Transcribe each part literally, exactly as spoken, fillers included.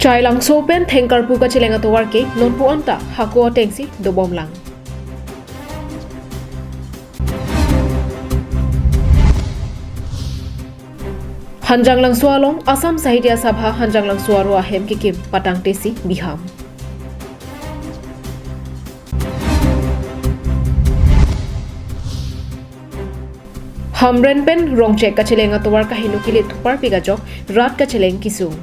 Chailangso pen thengkarpu kacheleng atovar ke nonpu anta hako atengsi dobomlang. Hanjanglangso along Assam Sahitya Sabha Hanjanglangso aro ahem kikim patangtesi biham. Hamren pen Rongchek kacheleng atovar kaheno kilit thuparpik ajok rat kacheleng kisung.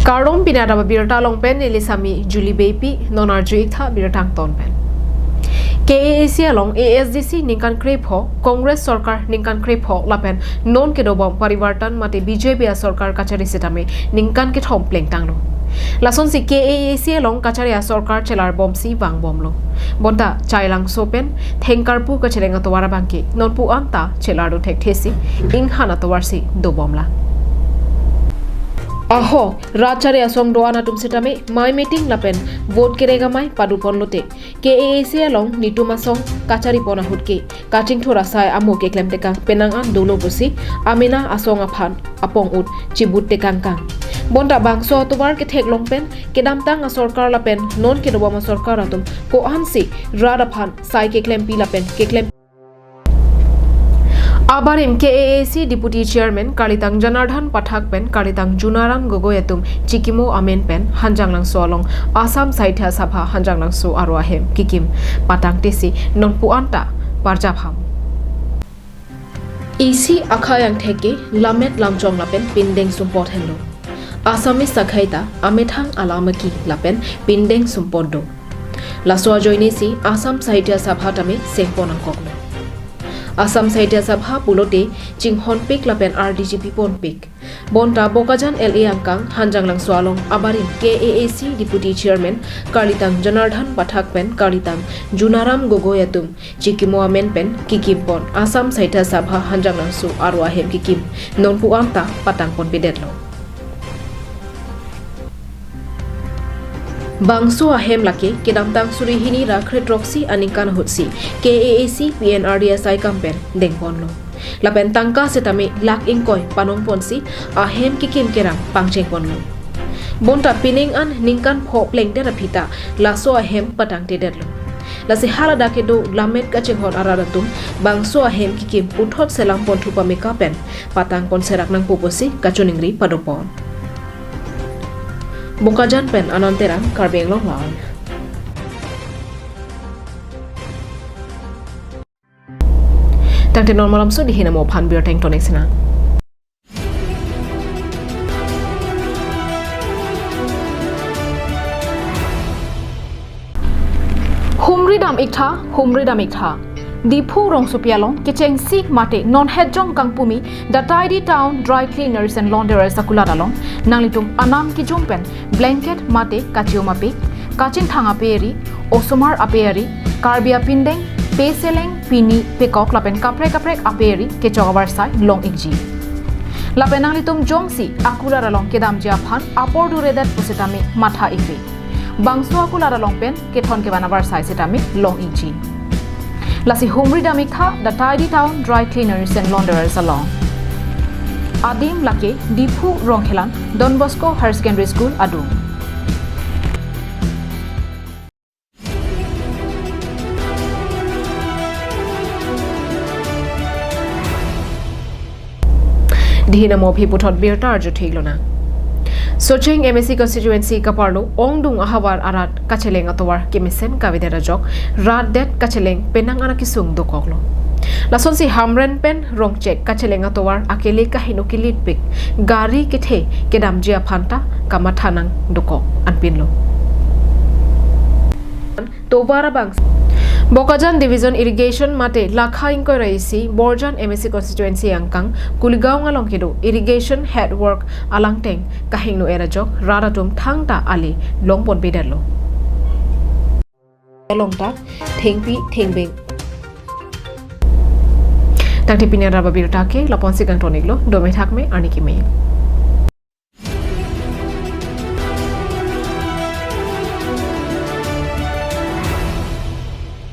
Kardom, pini adap abirta along pen neli Sami Julie Beypi. Non arju-ik tha birta angton pen. K A A C along A S D C ningkan krepho, Congress sorkar ningkan krepho lapen non kedobom Parivartan mate B J P asorkar kachari setame ningkan kethom plengtanglo. Lasonsi K A A C along kachari asorkar chelarbomsi vangbomlo. Bonta Chailangso pen thengkarpu kacheleng atovar abangke nonpu anta chelar do thekthesi inghan atovarsi dobomlang. Ahok rat chari asong do-an atum setame mei meeting lapen vote kerek amei paduponlote K A A C along nitum asong kacharipon ahut ke kachingthur asai amo keklemtekang penang an dolo pusi amena asong aphan apong-ut chibut tekangkang. Bonta bangso atovar ketheklong pen kedamtang asorkar lapen non kedobom asorkar atum ko-ansi rat aphan sai keklempi lapen keklem. Abarim K A A C Deputy Chairman karlitang Janardhan Pathak pen karlitang Junaram Gogoi atum chikimo amen pen Hanjanglangso along Assam Sahitya Sabha Hanjanglangso aro ahem kikim patangtesi nonpu anta parjap ham. Isi akhai angthek ke lammet lamchong lapen pindeng sumpot henlo. Assamese akhai ta amethang alamaki lapen pindeng sumpot do. Laso ajoinesi Assam Sahitya Sabha tame sengpon angkoklo. Assam Sahitya Sabha pulote chinghonpik lapen ardiji piponpik. Bonta Bokajan L A angkang Hanjanglangso along abarim K A A C Deputy Chairman karlitang Janardhan Pathak pen karlitang Junaram Gogoi atum chikimo amen pen kikimpon Assam Sahitya Sabha Hanjanglangso aro ahem kikim nonpu anta patangponpedetlo. Bangso ahem lake kedamtang suri hini ra kre throksi aningkan ahutsi K A A C P N R D S I kam pen dengponlo. Lapen tangka setame lakh ingkoi panongponsi ahem kikim kerang pangchengponlo. Bonta pining an ningkan pho plengdet aphi ta laso ahem patangtedetlo. Lasi haladak kedo lammet kachinghon arat atum bangso ahem kikim puthot selam ponthu pameka pen patangpon serak nangpo pusi kachiningri padopon. Bokajan pen Anand Terang, Karbi Anglong Live. Tangte non malomso dihina mo aphan birta ingtonek sina. Humridam iktha, humridam iktha. Diphu rongsopi along kechengsi mate non hetjong kangpumi the Tidy Town Dry Cleaners and Launderers akulat along nanglitum anam kijum pen blanket mate kachium apik, kachingthang ape eri, osomar ape eri, Karbi apindeng, peseleng, pini, pekok lapen kaprek kaprek ape eri kechok avarsai long-ikji. Lapen nanglitum jongsi akulat along kedamji aphan apor duredet pusitame matha-ikri. Bangso akulat along pen kethon kevan avarsai sitame long-ikji. Lasi humridam iktha the Tidy Town Dry Cleaners and Launderers along. Adim lake Diphu Rongkhelan Don Bosco Higher Secondary School adung. Dihina mo aphi puthot birta arju theklonang. Socheng M A C constituency kaparlo ongdung ahavar arat kacheleng atovar kemesen kavedet ajok rat det kacheleng penang an akisung dokoklo. Lasonsi Hamren pen Rongchek kacheleng atovar akele kaheno kilitpik gari kethe kedamji aphan ta kamatha nang dokok anpinlo. Tovar abang. Bokajan Division Irrigation mate lakha ingkoi ra isi Borjan M A C constituency angkang Kuligaon along kedo irrigation head work alangteng kahingno er ajok rat atum thangta ale longponpedetlo. Along ta thengpi thengbeng. Tangte pini adap abirta ke lapu-ansi kangtoniklo, dome thakme, arni keme.